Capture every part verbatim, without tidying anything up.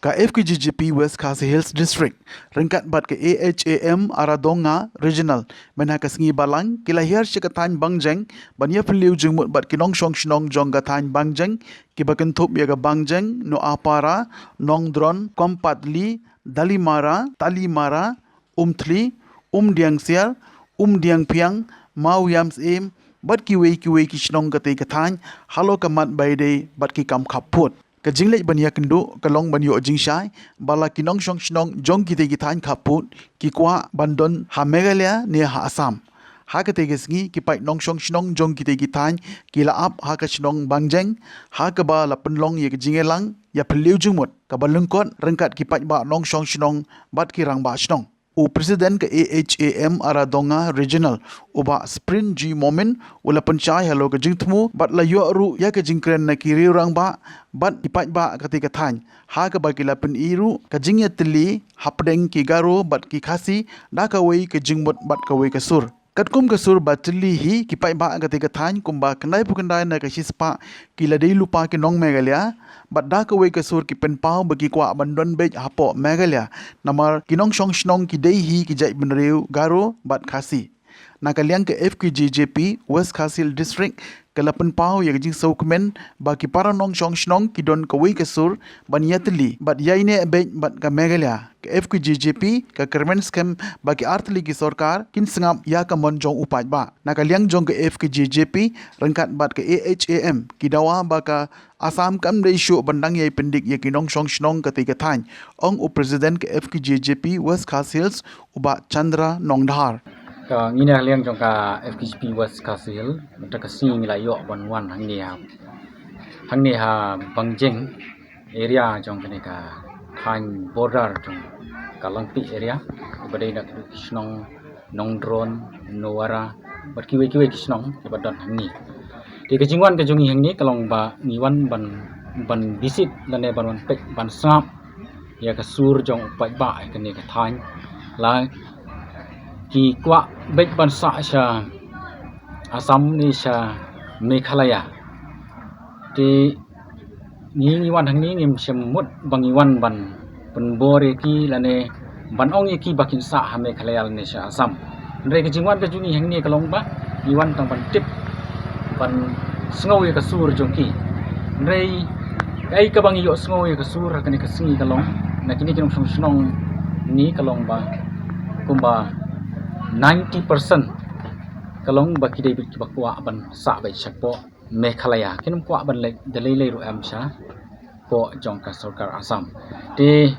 Ka F K J G P West Khasi Hills District ryngkat bad ka A H A M Aradonga Regional mynha ka sngi Balang ki la hiar sha ka thaiñ Bangjeng ban ïa phylliew jingmut bad ki nongshong shnong jong ka thaiñ Bangjeng kiba kynthup ïa ka Bangjeng, Noapara, Nongdron, Kompatli, Dalimara, Talimara, Umthli, Umdiangsiar, Umdiangphiang, Mawiamsiem bad kiwei kiwei ki shnong katei ka thaiñ halor ka mat ba ïadei bad ki kam khappud. Ka jingleit ban ïakynduh ka long ban ïoh jingshai ba la ki nongshong shnong jong kitei ki thaiñ khappud ki kwah ban don ha Meghalaya ne ha Assam. Ha katei ka sngi ki paid nongshong shnong jong kitei ki thaiñ ki la ap ha ka shnong Bangjeng ha kaba la pynlong ïa ka jingïalang ïa phylliew jingmut kaba lyngkot ryngkat ki paidbah nongshong shnong bad ki rangbah shnong. U President ka A H A M Aradonga Regional, u Bah Spring G Momin, u la pynshai halor ka jingthmu bad la ïoh ruh ïa ka jingkren na ki riew rangbah bad ki paidbah katei ka thaiñ ha kaba ki la pyni ruh ka jingïatylli hapdeng ki Garo bad ki Khasi da kawei ka jingmut bad kawei ka sur. Katkum ka sur ba tylli hi ki paidbah katei ka thaiñ kumba khyndai phew khyndai na ka shispah ki la dei lypa ki nong Meghalaya bad da kawei ka sur ki pynpaw ba ki kwah ban don beit hapoh Meghalaya namar ki nongshong shnong ki dei hi ki jaitbynriew Garo bad Khasi. Na ka liang ka F K J G P West Khasi Hills District ka la pynpaw ïa ka jingsngewkmen ba ki para nongshong shnong ki don kawei ka sur ban ïatylli bad ïaineh beit bad ka Meghalaya. Ka F K J G P ka kyrmen skhem ba ki artylli ki sorkar kin sngap ïa ka mon jong u paidbah. Na ka liang jong ka F K J G P ryngkat bad ka A H A M ki dawa ba ka Assam kam dei shuh ban dang ïai pyndik ïa ki nongshong shnong katei ka thaiñ, ong u President ka F K J G P West Khasi Hills, u Bah Chandra Nongdhar. Ka ngi na liang jong ka F K J P West Khasi Hills mynta ka sngi ngi la ïoh ban wan hangne ha, hangne ha Bangjeng area jong kane ka thaiñ border jong ka Langpih area, ba dei na ka shnong Nongdron, Noara bad kiwei kiwei ki shnong kiba don hangne. Te ka jingwan ka jong ngi hangne ka long ba ngi wan ban, ban visit lane ban wan peit ban sngap ïa ka sur jong u paidbah ha kane ka thaiñ. La ki kwah beit ban sah sha Assam ne sha Meghalaya. Te ngi, ngi wan hangne ngim shym mut ba ngi wan ban pynbor ïa ki lane ban ong ïa ki ba kin sah ha Meghalaya lane sha Assam. Hynrei ka jingwan ka jong ngi hangne ka long ba ngi wan tang ban tip, ban sngew ïa ka sur jong ki. Hynrei kaei kaba ngi ïohsngew ïa ka sur ha kane ka sngi ka long na kine ki nongshong shnong ngi ka long ba kumba ninety percent ka long ba ki dei beit kiba kwah ban sah beit shapoh Meghalaya, kim kwah ban leit da lei lei ruh em shapoh jong ka sorkar Assam. Te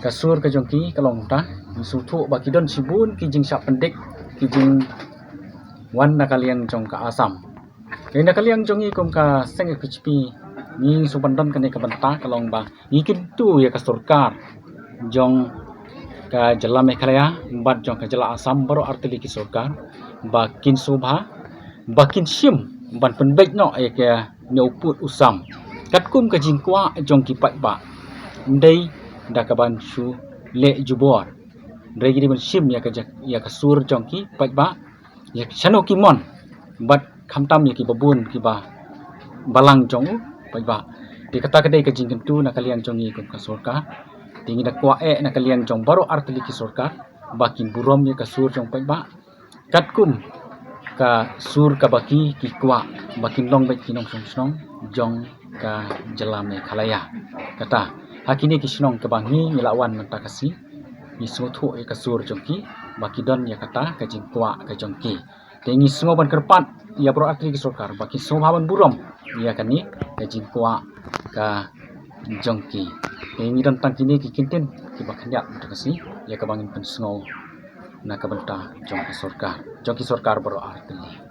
ka sur ka jong ki ka long ta, ngi sngewthuh ba ki don shibun ki jingshah pyndik, ki jingwan na ka liang jong ka Assam. Te na ka liang jong ngi kum ka seng F K J P ngi sngewbha ban don kane ka bynta ka long ba ngi kyntu ïa ka sorkar jong ka jylla Meghalaya bad jong ka jylla Assam baroh artylli ki sorkar ba kin sngewbha ba kin shim ban pynbeit noh ïa ka ñiewpud u sam katkum ka jingkwah jong ki paidbah. Ym dei da kaban shu leh jubor, hynrei ki dei ban shim ïa ka ja-, ïa ka sur jong ki paidbah, ïa shano ki mon bad khamtam ïa kiba bun kiba balang jong u paidbah. Te kata ka dei ka jingkyntu na ka liang jong ngi kum ka sorkar. Te ngi da kwah eh na ka liang jong baroh artylli ki sorkar ba kin burom ïa ka sur jong u paidbah katkum ka sur kaba ki, ki kwah ba kin long beit ki nongshong shnong jong ka jylla Meghalaya. Kata ha kine ki shnong kaba ngi, ngi la wan mynta ka sngi, ngi sngewthuh ïa ka sur jong ki ba ki don ïa kata ka jingkwah ka jong ki. Te ngi sngew ban kyrpad ïa baroh artylli ki sorkar ba ki sngewbha ban burom ïa kane ka jingkwah ka jong ki. Te ngi don tang kine ki kyntien kiba khyndiat mynta ka sngi ïa kaba ngin pynsngew na ka bynta jong ka sorkar, jong ki sorkar baroh artylli.